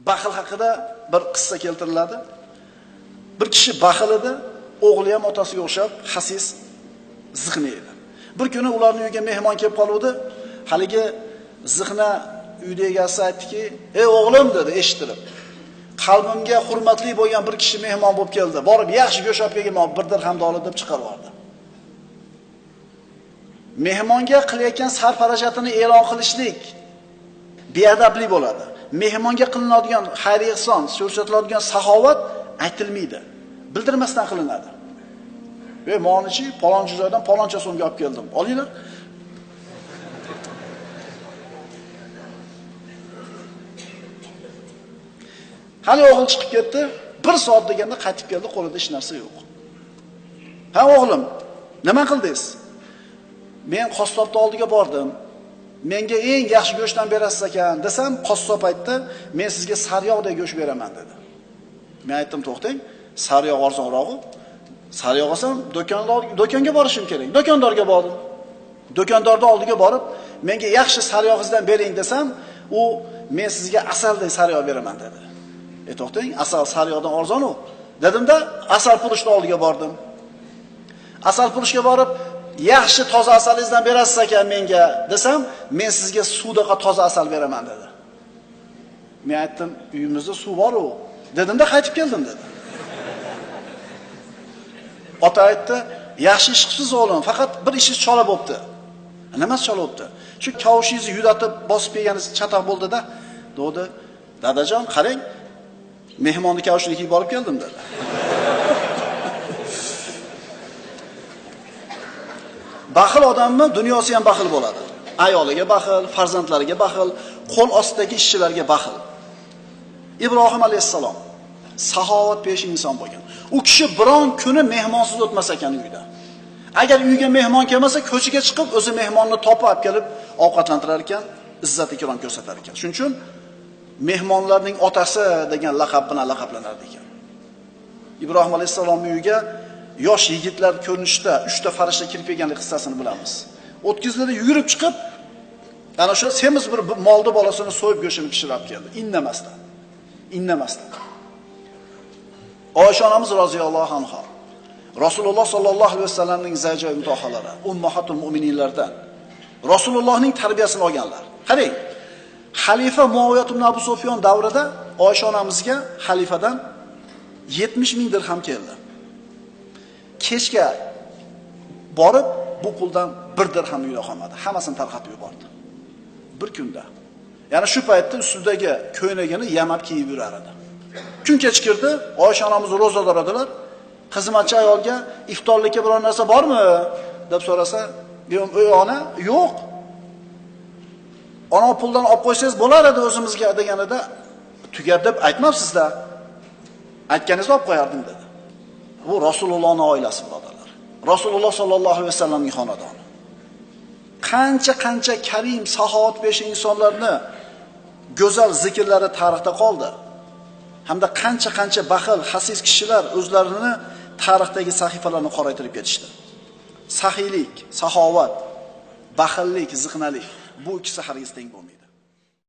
Baxil haqida bir qissa keltiriladi. Bir kishi baxil edi, o'g'li ham otasiga o'xshab xasis, zihni edi. Bir kuni ularning uyiga mehmon kelib qoluvdi. Haligi zihna uyda egasi aytdiki, "Ey o'g'lim" dedi eshittirib. Qalbimga hurmatli bo'lgan bir kishi mehmon bo'lib keldi. Borib yaxshi go'sht olib kelgin, bir dirhamni olib deb chiqarib yubordi. Mehmonga qilayotgan sarf-xarajatini e'lon qilishlik beadablik bo'ladi. Mehmonga qilinadigan xayr-ehson, ko'rsatiladigan saxovat aytilmaydi. Bildirmasdan qilinadi. "Ey molnichi, palonchi joydan paloncha so'mga olib keldim. Olinglar." Hali o'g'il chiqib ketdi, 1 soat deganda qaytib keldi, qo'lida hech narsa yo'q. "Ha o'g'lim, nima qildingiz?" "Men qassobning oldiga bordim. Menga eng yaxshi go'shtdan berasiz ekan desam, qassob aytdi, men sizga sariyog'dek go'sht beraman dedi. Men aytdim, to'xtang, sariyog' arzonrog'i. Sariyog' olsam do'konga borishim kerak. Do'kondorga bordim. Do'kondorning oldiga borib, menga yaxshi sariyog'ingizdan bering desam, u men sizga asaldek sariyog' beraman dedi. To'xtang, asal sariyog'dan arzon u. Dedimda, asal furushning oldiga bordim. Asal furushga borib, yaxshi toza asalingizdan berasiz ekan menga desam, men sizga suvdaqa toza asal beraman dedi. Men aytdim, uyimizda suv bor u. Dedimda qaytib keldim dedi. Ota aytdi, yaxshi ish qilsiz o'g'lim, faqat bir ishingiz chola bo'pti. Nimasi chola bo'pti? Shu kavushingizni yudatib bosib kelganingiz chatoq bo'ldi-da. Dedi, dadajon, qarang, mehmonni kavushini kiyib borib keldim dedi. Baxil odamni dunyosi ham baxil bo'ladi. Ayoliga baxil, farzandlariga baxil, qo'l ostidagi ishchilarga baxil. Ibrohim alayhissalom saxovat pesh inson bo'lgan. U kishi biron kuni mehmonsiz o'tmas ekan uyda. Agar uyga mehmon kelmasa, ko'chaga chiqib o'zi mehmonni topib olib kelib ovqatlantirar ekan, izzat ikrom ko'rsatar ekan. Shuning uchun mehmonlarning otasi degan laqab bilan laqablanar ekan. Ibrohim alayhissalomning uyiga yosh yigitlar ko'rinishida 3 ta farishta kirib kelganlik qissasini bilamiz. O'tkizlari yugurib chiqib, ana shu semiz bir molni bolasini so'yib go'shtini pishirib keldi. Indamasdan. Indamasdan. Oysha onamiz roziyallohu anha Rasululloh sallallohu alayhi vasallamning zavja mutahharalari, ummahatul mu'mininlardan. Rasulullohning tarbiyasini olganlar. Qarang, xalifa Muaviya ibn Abu Sufyon davrida Oysha onamizga xalifadan 70 ming dirham keldi. Kechga borib bu puldan bir dirham uyda qolmadi. Hammasini tarqatib yubordi. Bir kunda. Ya'ni shu paytda ustidagi ko'ynagini yamab kiyib yurar edi. Kun kechikirdi, Oysha onamiz ro'zador edilar. Xizmatchi ayolga iftorlikka biror narsa bormi deb so'rasa, "Ey ona, yo'q. Ona puldan olib qo'ysangiz bo'lar edi o'zimizga" deganida, "Tugab deb aytmabsiz-da. Aytganingizda olib qo'yardim" dedi. Bu Rasulullohning oilasi birodarlar. Rasululloh sollallohu alayhi vasallamning xonadoni. Qancha-qancha karim, saxovatpesha insonlarni go'zal zikrlari tarixda qoldi. Hamda qancha-qancha baxil, xasis kishilar o'zlarini tarixdagi sahifalarni qoraytirib ketishdi. Saxiylik, saxovat, baxillik, ziqnalik bu ikkisi hargiz teng bo'lmaydi.